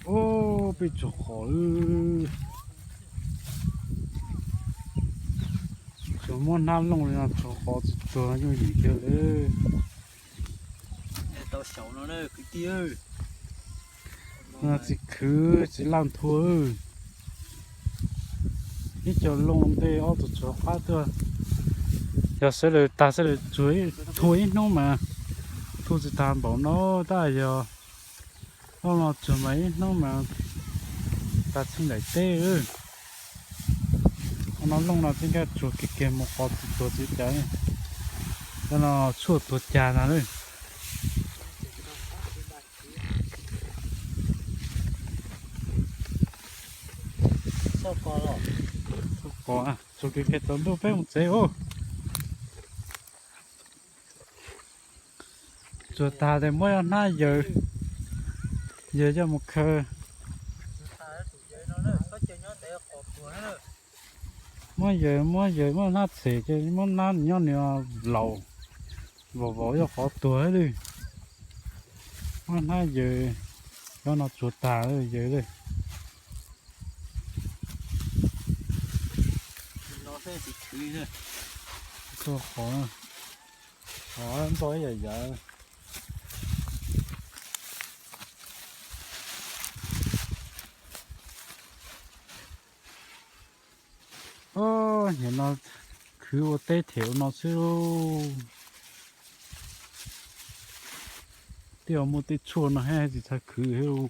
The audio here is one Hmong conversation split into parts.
Ub, peb tsuag qos lawm. Tsuas muab hnab looj li no tsuag qos tsis tsuag yooj yim kiag lawm. Tsis khwv tsis laj nthua. Ib co looj ntej ob tug tsuag qab tuaj. Yog sawv daws tag sawv daws tsuag, nthua ib hnub mas nthua tsis tag npaum no. Tab yog ob no tsuag mas ib hnub mas tag txheej daim teb. Ob no looj no txij nkawm tsuag kiag kiag mus qos tsis tuag tsis cas. Cov no tshuaj tuag cas no lawm. Xauj qos, tsuag kiag kiag tsaus ntuj peb mus tsev ub. Tsuag tag tes muab hnab yaws, yaws coj mus khaws. Muab yaws, muab yaws, muab hnab txhem ces muab hnab nyob nws laus, vos vos yog qos tuag lawm. Muab hnab yaws, cov no tsuag tag yaws lawm. Tuaj qos, qos nto ib yam yam. Ob, nim no khwv ua teb them ua no xwb lauj. Tej uas muaj tej tshuaj no thiab tsis txhaj khwv thiab lauj.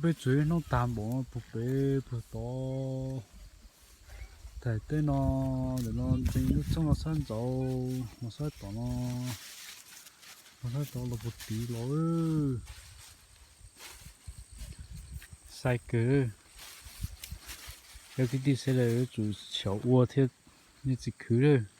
Peb tsuag ib hnub tag npaum no puag pem puag tod. Thaum tej no, ntawm no ntxeev lub txooj no sab ntsaud, no sab tom no, no sab tod los puag tid los. Sai kawg. Cov kwv tij sawv daws yuav tsum xyaum ua thiab, nej tsis khwv lawm.